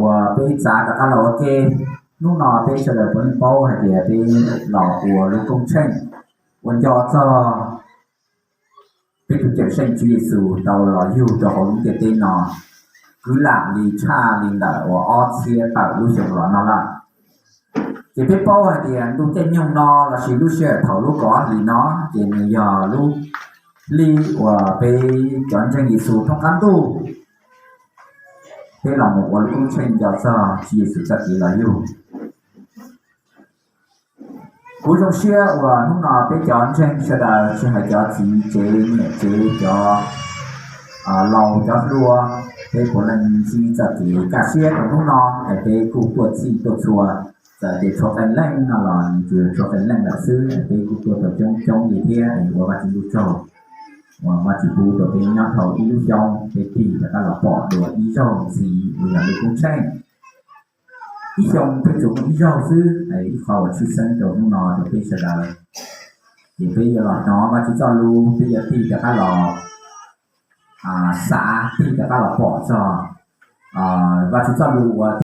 Uas peb txav rov qab los ua ke, hnub no peb sawv daws puav leej paub hais tias peb los ua lub koob tsheej uas nco txog peb tus Cawmseej Tswv Yexus tau los yug rau hauv lub ntiaj teb no, kwv lam li tshaj li ntawm uas ob txhiab tawm lub xyoo los no lawm. Ces peb paub hais tias ntu caij nyoog no lossis lub sij hawm thaum lub kaum ob hlis no, ces nws yog lub hli uas peb cov ntseeg Yexus thoob qab ntuj peb los mus ua lub koob tsheej nco txog Tswv Yexus txoj kev los yug. Kuv zoo siab uas hnub no peb cov ntseeg sawv daws, tsis hais cov txiv tsev niam tsev, cov laus cov hluas, peb puav leej ntsib txoj kev kaj siab rau hnub no es peb kuj tuaj txhij tuaj txhua. Txawm tias tshuav qee leej no los nws tsuas yog tshuav qee leej lawm xwb, peb kuj tuaj tau coob coob li thiab es ua Vajtswv lub tsaug uas Vajtswv pub rau peb nyob tau ib lub xyoo peb tig rov qab los pom dua ib zaug ntxiv uas yog lub koob tsheej. Ib xyoo peb tsuas muaj ib zaug xwb, ib qho uas tshwj xeeb rau hnub no rau peb sawv daws. Ces peb yuav los hnov Vajtswv txoj lus, peb yuav tig rov qab los xav, tig rov qab los pom txog Vajtswv txoj lus uas